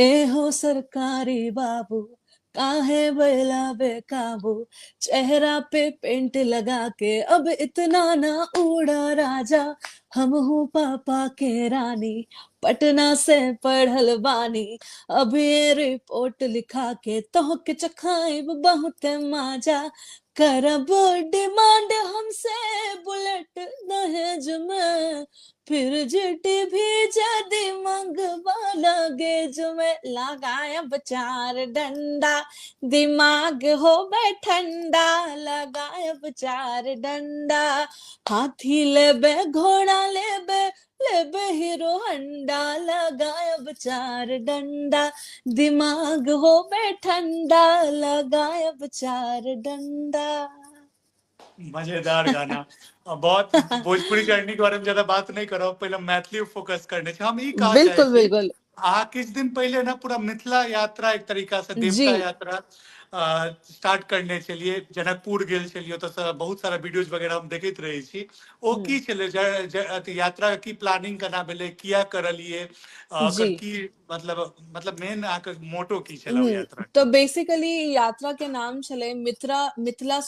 ए हो सरकारी बाबू, काहे बैला बेकाबू, चेहरा पे पेंट लगा के अब इतना ना उड़ा राजा, हम हूँ पापा के रानी, पटना से पढ़ल बानी, अब ये रिपोर्ट लिखा के तोह के चखाइब बहुत माजा, करब डिमांड हमसे बुलेट दहेज में, फिर जिटी भी जदी मंगवा लगेज में, लगायब चार डंडा, दिमाग हो ठंडा, लगायब चार डंडा, हाथी लेबे घोड़ा लेबे लेबे हीरो हंडा, लगायब चार डंडा, दिमाग हो ठंडा, लगायब चार डंडा। मजेदार गाना। बहुत भोजपुरी जर्नी के बारे में ज्यादा बात नहीं करब, पहले मैथिली फोकस करने छै। हम ई कहऽ चाहै बिल्कुल छी, बिल्कुल। अहाँ किछु दिन पहिले ने पूरा मिथिला यात्रा एक तरीका से देवता यात्रा स्टार्ट करने छलियै, जनकपुर गेल छलियै, ओतऽसँ बहुत सारा वीडियोज वगैरह हम देखैत रहै छी। ओ की छलै अथी यात्रा के की प्लानिंग केना भेलै, किया करलियै, ओकर की मतलब मेन अहाँके मोटो की छलै ओ यात्रा तऽ बेसिकली यात्रा के नाम छलै मिथिला मिथिला।